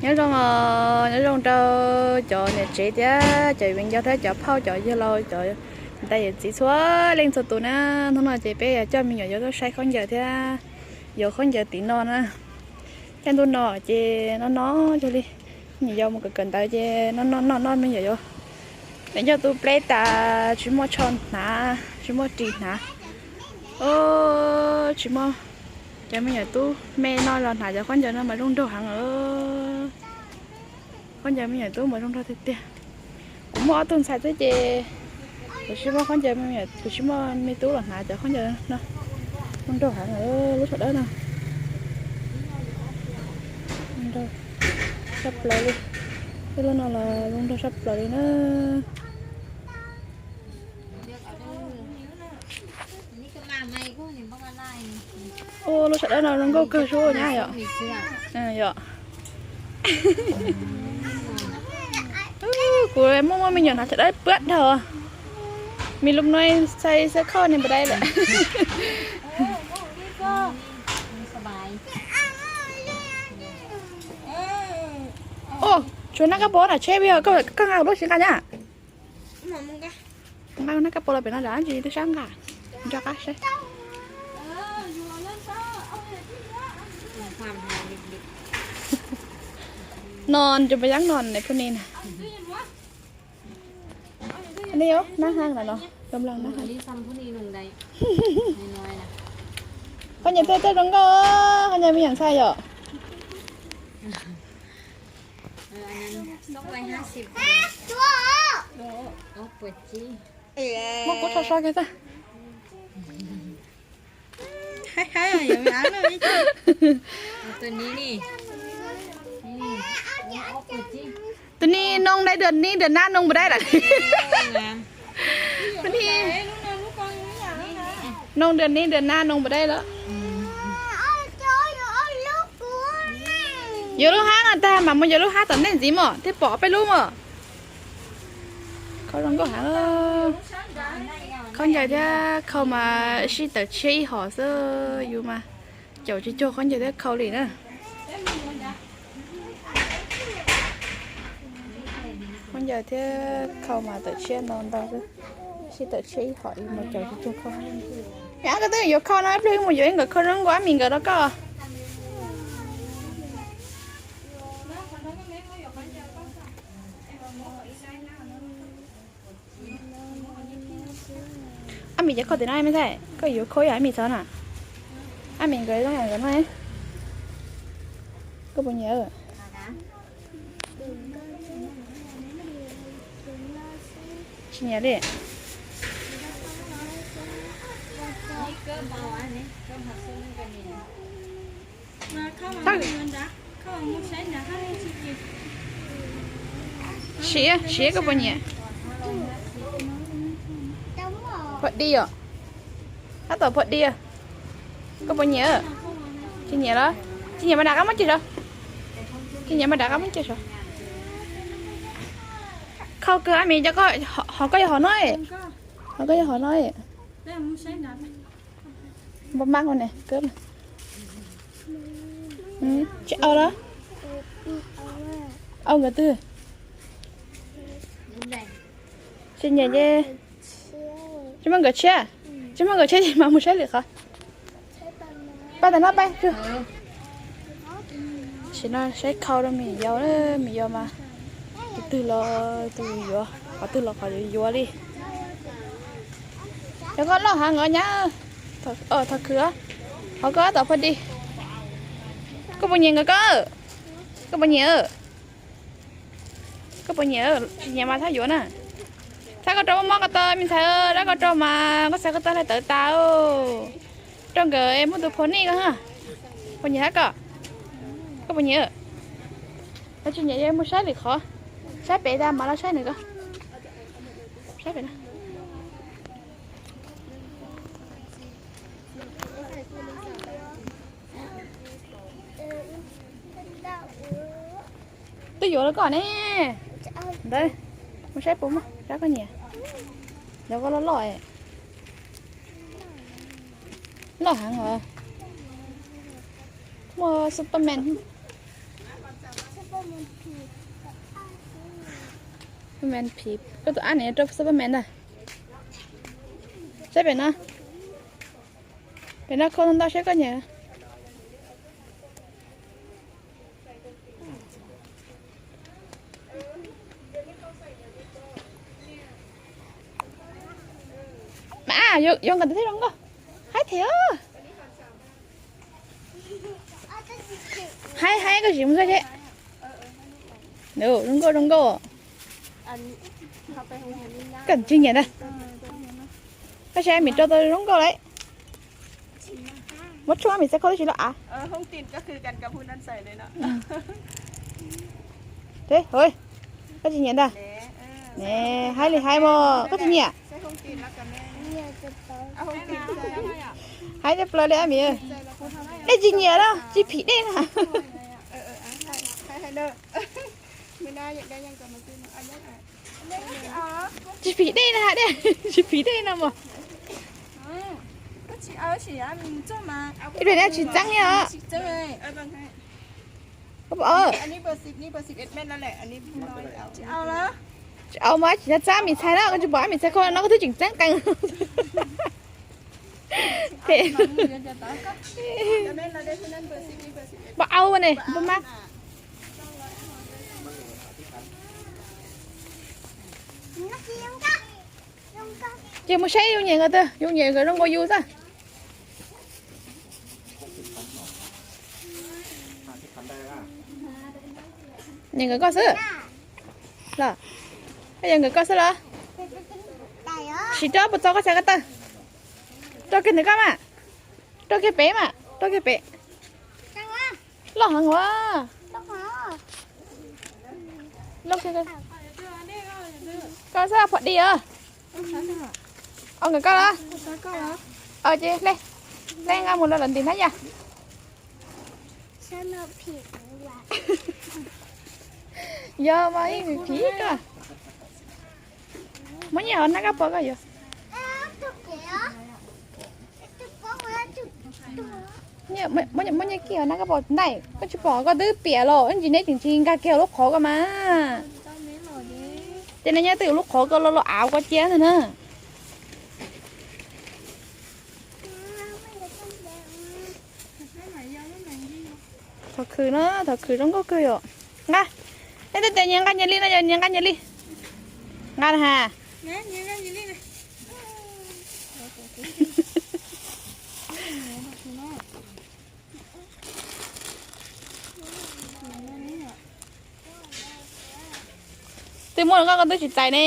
Nyob zoo, nyob zoo rau cov niam tsev thiab cov viv ncaus thiab cov phauj cov yawg laus cov niam tais yawm txiv txhua leej txhua tus na. Hnub no ces peb yuav coj me nyuam yaus tuaj saib khaub ncaws thiab yuav khaub ncaws tim no na. Caij ntuj no ces no no cuag li me nyuam yaus mus kawm kawm ntawv ces no no no no me nyuam yaus. Nws coj tub pleb tas tsis muaj tsho hnav, tsis muaj ris hnav. Tsis muaj, cov me nyuam tub me no los hnav cov khaub ncaws no mas zoo nraug heev. Khaub ncaws me nyuam tub mas zoo nraug tiag tiag. Kuv muaj ob tug ntxhais xwb ces kuv tsis muaj khaub ncaws, kuv tsis muaj me tub los hnav cov khaub ncaws no. Zoo nraug heev lub sab dawb no. Zoo nraug sab plaws li. Tej lub no los zoo nraug sab plaws li na. Ua lub sab dawb no zoo nkauj kawg sub nyab yom. Yom. Kuv muaj muaj me nyuam hnav sab dawb puab dhau. Mi lub nuj xaib xab khauj ni npua dai lawm. Ua, tsuav nab kab pua na tsheb vij, koj nqa lub si nqa nyab. Nqa nab kab pua los pem no dab tsi twb sab nqa. Nco qab saib. No cov paj yeeb no nws phu ni na. Ni nab hab no, cov nab hab. Koj nyiam tej tej zoo nkauj, koj nyiam me nyuam ntxhais yom. Muab kuv tso so kiag xwb. Tus ni noo dai dua ni dua nab noo npua dai lawm. Tus ni noo dua ni dua nab noo npua dai lawm. Yuav lub hab no tag mam mus yuav lub hab tom ntej ntxiv mog thiaj pom peb lub mog. Khaub zoo nkauj heev. Khaub ncaws thiab khau mas sib tawm tshiab ib hom xwb, yus mas caum tsis cuag khaub ncaws thiab khau li na. Khaub ncaws thiab khau mas tawm tshiab ntau ntau xwb, sib tawm tshiab ib hom yus mas caum tsis cuag khau. Ab, koj twb yuav khau no ib pliag mus yuav ib nkawm khau zoo nkauj ab mis nkawd rau koj. Ab mis cov khau tim no me ntxhais, koj yuav khau ib yam ab mis txog na. Ab mis nkawd zoo yam nkawd no. Koj puas nyiam? Tsis nyiam li. Siab, siab koj puas nyiam? Phuam di os. Tab tom phuam di os. Koj puas nyiam? Tsis nyiam los? Tsis nyiam mas rov qab muab ceg saud. Tsis nyiam mas rov qab muab ceg saud. Khau kawg ab mis, cov koj, hov koj yog hov no. Hov koj yog hov no. Npaj mab ne, tsis au los? Au nkawd twg? Tsis nyiam ces tsis muaj nkawd tshiab. Tsis muaj nkawd tshiab ces mas mus saib lwm qhov. Pab tas no pab. Tam sim no saib khau rau me nyuam yaus, me nyuam yaus mas tus twg los tus yuav, qhov twg los qhov yuav yuav li. Cov koj loj heev os nyab. Thov khwv, hov koj tab tom phuam di. Koj puas nyiam nkawd koj? Koj puas nyiam? Koj puas nyiam? Tsis nyiam mas txhob yuav na. Txhob koj rau mob koj tau me ntxhais, rau koj rau mas koj txhais koj tau hlais tawv tas. Rau nkawd es muaj tus phuam nej koj. Puas nyiam hab koj? Koj puas nyiam? Tsis nyiam mus saib lwm qhov. Saib pem tas mas los saib nws ko. Saib pem no. Twb yuav rau koj ne. Ntawd, mus saib puas muaj rab koj nyiam. Cov koj loj loj. Loj heev os. Muaj Superman. Superman phim, koj tus app ne rau Superman ntag. Saib pem no, pem no khau ntau saib koj nyiam. Mas yuav nkawd tus thiaj zoo nkauj. Haib thiab. Haib haib koj sim mus xwb seb. Zoo nkauj zoo nkauj. Koj tsis nyiam ntag. Koj saib Mim rau tau zoo nkauj lawm. Muab tshuaj Mim txhais khau twb tsis loj av. Koj tsis nyiam ntag. Ne, haib li haib mog, koj tsis nyiam. Haib tej plaws li Mim. Dej tsis nyiam los tsis phim dej na. Tsis phim dej na, dej tsis phim dej no mog. Ib pliag tsis txeeb li os. Tsis au mas tsis txhob txab Mim txhais na, koj tsis pom Mim txhais khau no koj twb tseem txeeb qees. Npau au ne, npau mas. Ces mus saib yus nyiam nkawd twg, yus nyiam nkawd zoo nkaus yus xwb. Nyiam nkawd koj xwb los? Koj yuav nkawd koj xwb los? Sim rau puas txog koj txhais ko taw. Rau kiag ntawm koj mas. Rau kiag pem mas, rau kiag pem. Loj heev ua. Koj xwb pom dib os. Au nkawd koj los? Ces hle, hle nqa mus los lawm ntim hnab yas. Yog mas ib phim koj. Muab nyiaj hauv nab kab pos koj yuav. Muab nyiaj kij hauv nab kab pos ntag, koj tsis pom koj twb piam los ntsis neb tseem tsis nkag kiag lub qhov koj mas. Ces neb nyob twj ywm lub qhov koj los los av koj cia ntag na. Thov khwv no, thov khwv zoo nkauj kawg yom. Nqa, neb tej tes nyias nqa nyias li no yog nyias nqa nyias li. Nqa na has. Twb muaj koj koj twb tsis txais ne.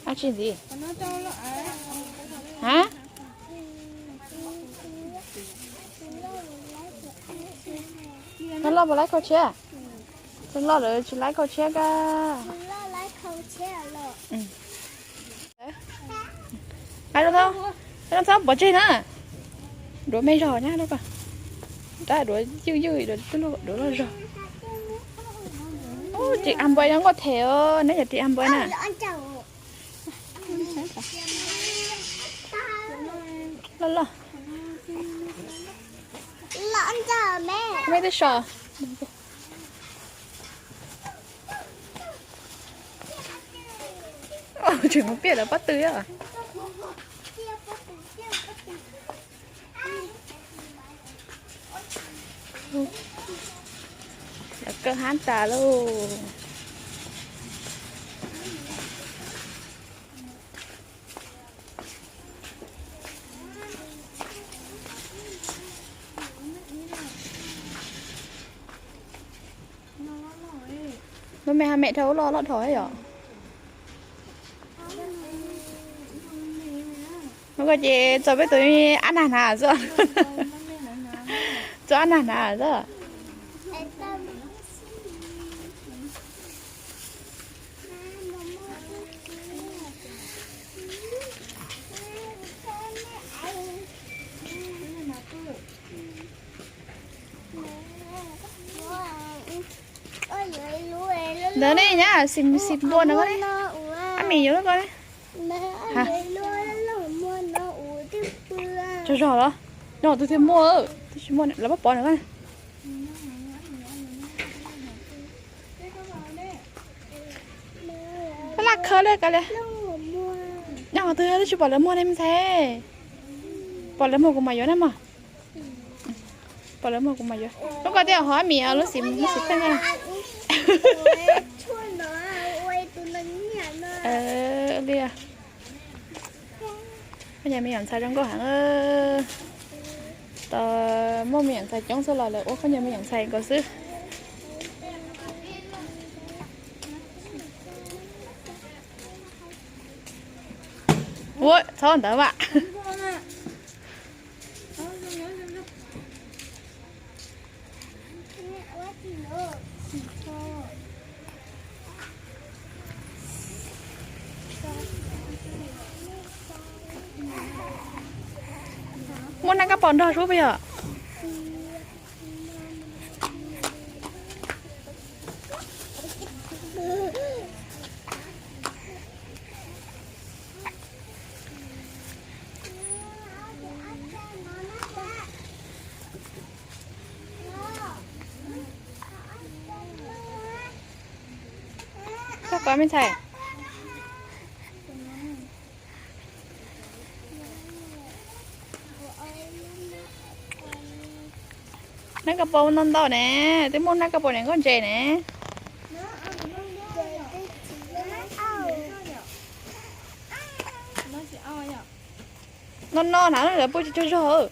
Ab tsi ntxiv. Ha? Nab loj puas laib khau tshiab? Nab loj lawm tsis laib khau tshiab kab. Laib zoo txhob pov tseg na. Duav me zog nyab, rab duav ywj ywj, duav loj zog. Ris as npais no nkauj them os, neb yog ris as npais na. Loj loj. Me twb so. Tseem mus piaj lawv pob tw. Lawv kaw hab tas lauj. Lub me ha mem dhau loj loj dhau yom. Hnub ko ces txog peb tus ab nag hnav xwb. Txog ab nag hnav xwb. Ntawd ne nyab, xim xim npua no koj ne. Ab mis yuav lub ko ne. Ha. Tsaug zog los? Nyob qhov twg thiaj muaj, twb tsis muaj lawv pab pov na. Koj laj khawb li ko li. Nyob qhov twg twb tsis pom lawv muag ne me ntxhais. Pom lawv muag kuv mam yuav na mog. Pom lawv muag kuv mam yuav. Lub ko tias hov mis lub xim, lub xim pheej na. Li. Koj niag me nyuam ntxhais zoo nkauj heev. Tau muaj me nyuam ntxhais coob xwb los lawv ua koj niag me nyuam ntxhais nkaus xwb. Ua txhob ntawd vam. Muaj nab kab pau nrog sub puas yog? Koj kov me ntxhais. Nab kab pau ntau ntau ne, twb muaj nab kab pau niam nkauj ntses ne. No no na lawv pub tsis tsaug zog.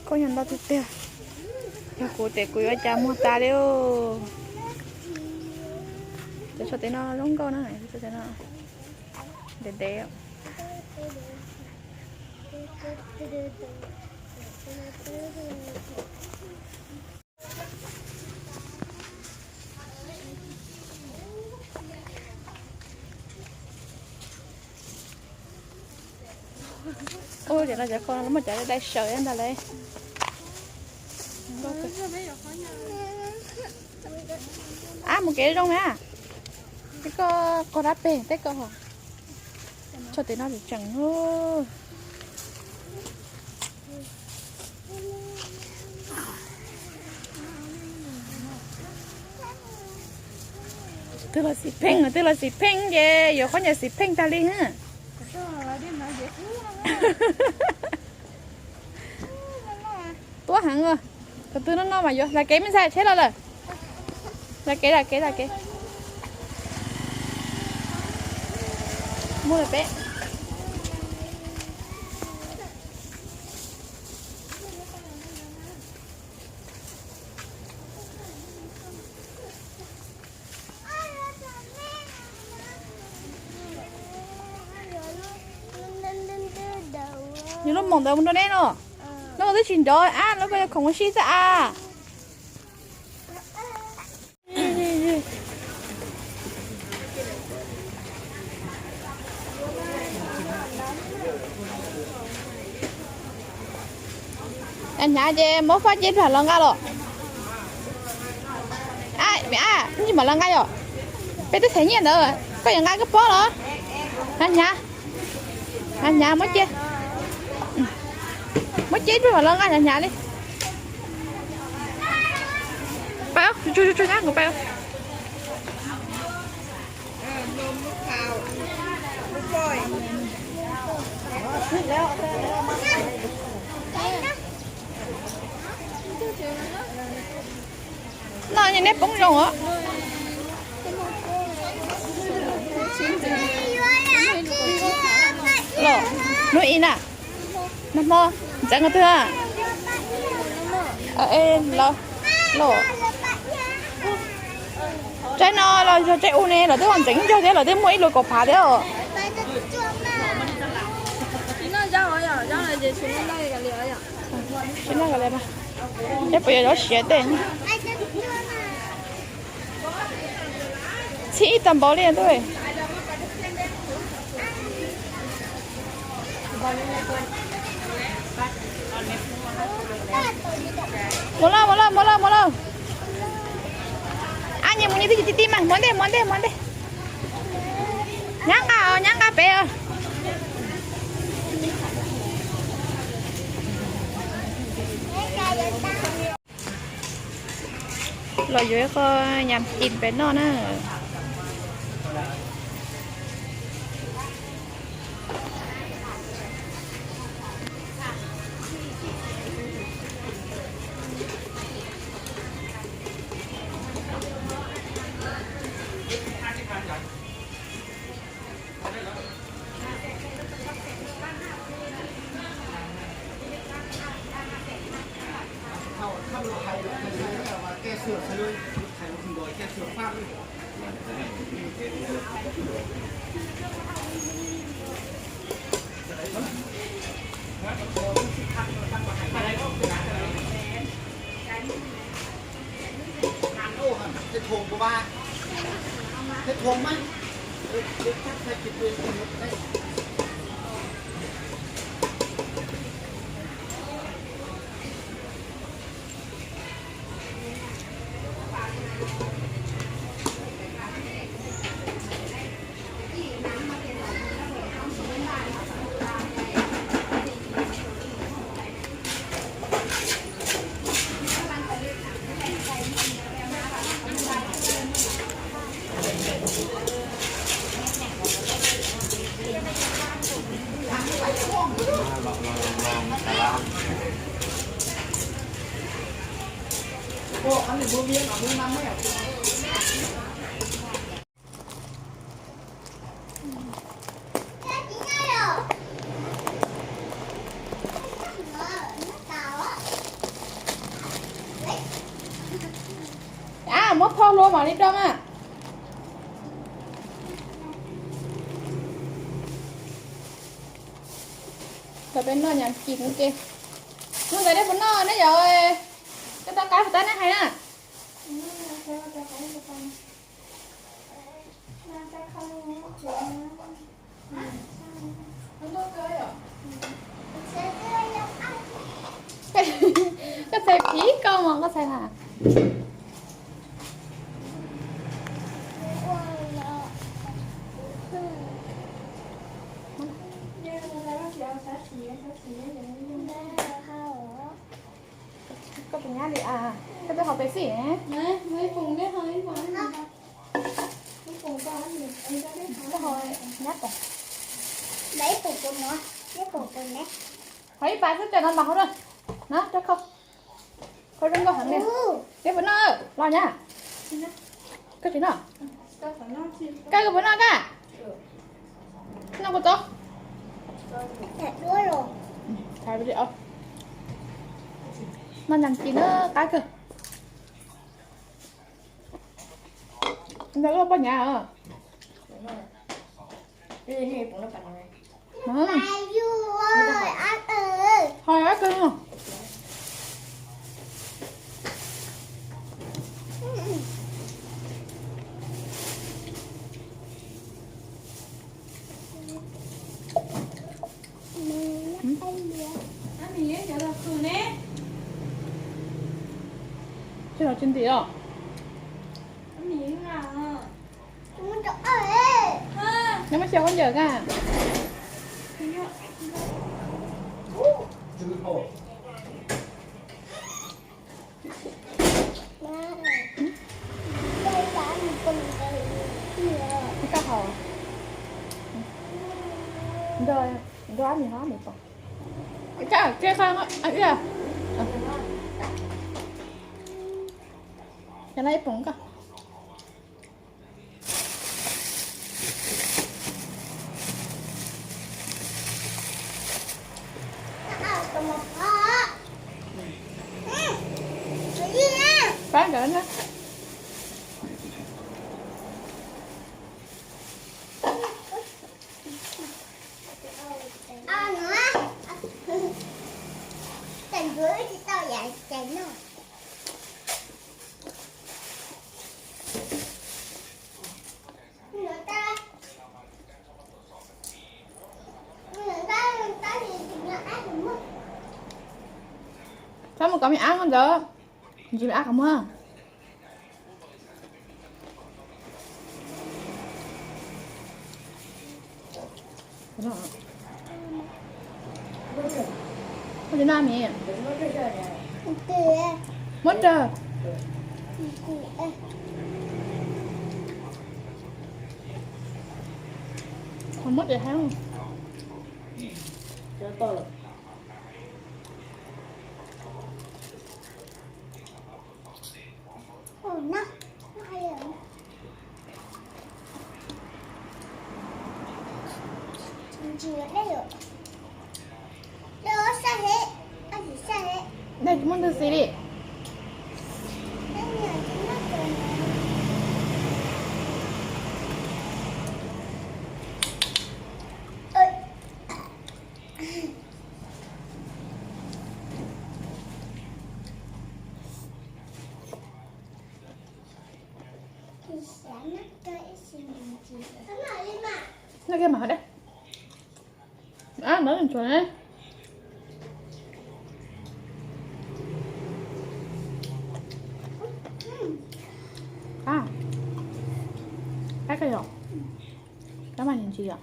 Koj yog ntau tiag tiag. Yog kuv tes kuv yuav cas muag tas li. Cov tsho tes no zoo nkauj na, ntev ntev. Ua li no cov kho no muaj cov dai sawv ntag lauj. Ab, mus kev zoo na. Koj qog dab peg teb koj. Tsho tes no tseem tseem. Twb los xim pheej, twb los xim pheej ces yuav qhov nyuag xim pheej tag li. Tuab heev. Tus twg no no mas yuav. Lam kev me ntxhais, tsheb los lawm. Lam kev, lam kev, lam kev. Muab lawm peb. Yus lub moos ntawd mus nrog neb no. Lub ko twb tsis nrov ab, lub ko yog khoom ua si xwb a. Hnyav ces muab faj ceb plag los nqa los. Ab, tsis mam los nqa yom. Peb twb them nyiaj ntawd, koj yuav nqa koj pob los. Hnyav, hnyav, muab cia. Muab ceb plag mam los nqa hnyav hnyav li. Pab, tsuag tsuag nyab kuv pab. No neb poob zoo os. Los, hnub ib na, nag hmo ntxeev qhov twg? Los, tsaib no los yog tsaib ub ne, lawv twb ua ntxeev ib zaug thiab, lawv twb muaj ib lub kaum phav thiab os. Peb puas yog zaub siav tej? Txhib ib tag npaum li ntuj. Mus lauj, mus lauj, mus lauj, mus lauj. Ab, nyias mus nyias twj ywm ti ti mas, mus ntej, mus ntej, mus ntej. Nyab nqa os, nyab nqa pem os. Los yuav ib qho yam cim pem noj na. Ab, muab phau hlua mam li rau mas. Thaum peb noj nyam cim ua ke. Noj ntawd nej puas noj ne yom? Koj tau qab puas tab nej hais na. Koj txhais phiv koj mas koj txhais na. Koj tus nyab li a, koj twb hau pes xij ne. Koj hau nyab pom. Hau ib pas xwb coj no mas hau na. Na, rau khau. Khau zoo nkauj heev li. Peb puas noj los nyab? Koj tsis noj? Koj puas noj koj? Noj kuv txob. Noj nyam cim na qab kawg. Ntawd koj poj nyav os. Hos ab kawg. Tsis los tsis ntim os. Nyob maj xyaw khaub ncaws koj. Koj haus. Nrog, nrog ab mi hov mi pom. Koj, koj, cov no ib poom koj. Pab nkawd na. Kom me ab ntawd, ntsis me ab qhov muag. Muab raws. Muab raws heev. Dej tsis muaj ntwg xis li. Noj kiag mas hov dab. Ab, nov ntsuag ne. Ab, kab yom. Kab mas ntsis yom.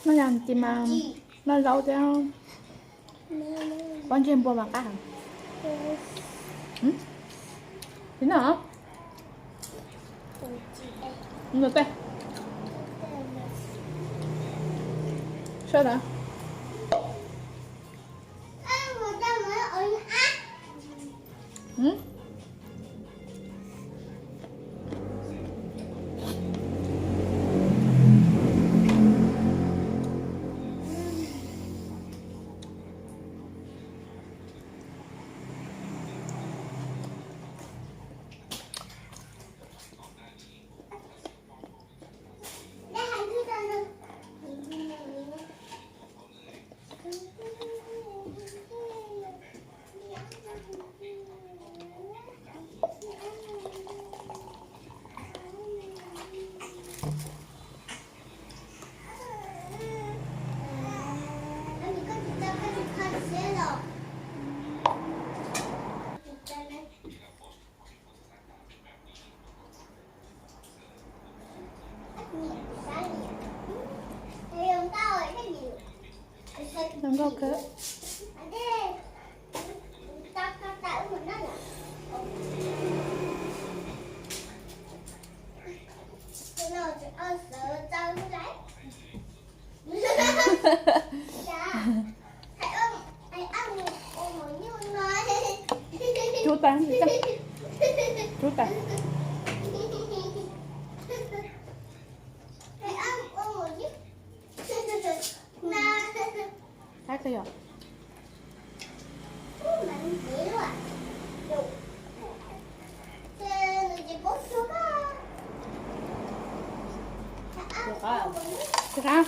Noj yog ntsis mas noj zaub thiab. Pob ntseg npua mas qab heev. Tiv no, ntawm tej. Sawb ntawd. Zoo nkauj kawg. Cub tas, cub tas. Thab kawg yom. Thab kawg.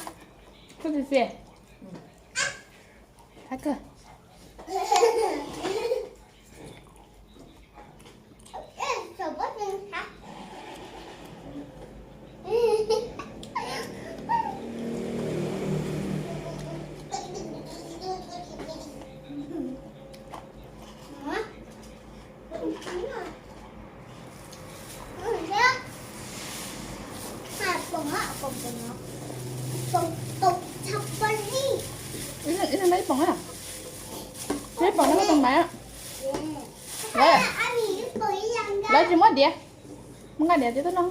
Thab kawg. Ib leeg ib poom na. Ib poom no muaj tau maiv. Lawv tsis muab diav, muab nqa diav tsis tau no.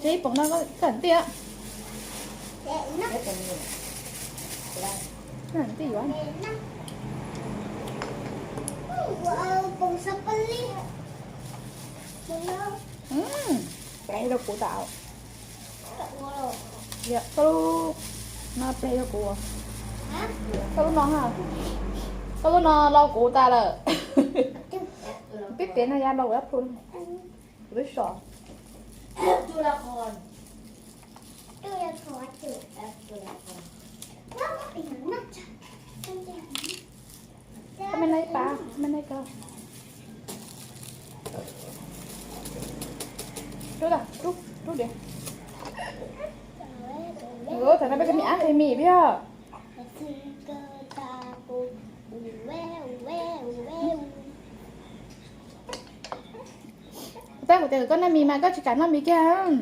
Ces ib poom no koj ntij. Koj ntij yuav. Pleg rau kuv tas. Koj lub no pleg rau kuv. Koj lub no, koj lub no los kuv tas lawm. Peb pem no ya los kuv plu, kuv twb so. Rub, rub, rub diam. Ua, thaum no peb cov mis ab qhia mis peb yog. Tab kuv tias koj noj mis mas koj tsis kam noj mis kiag.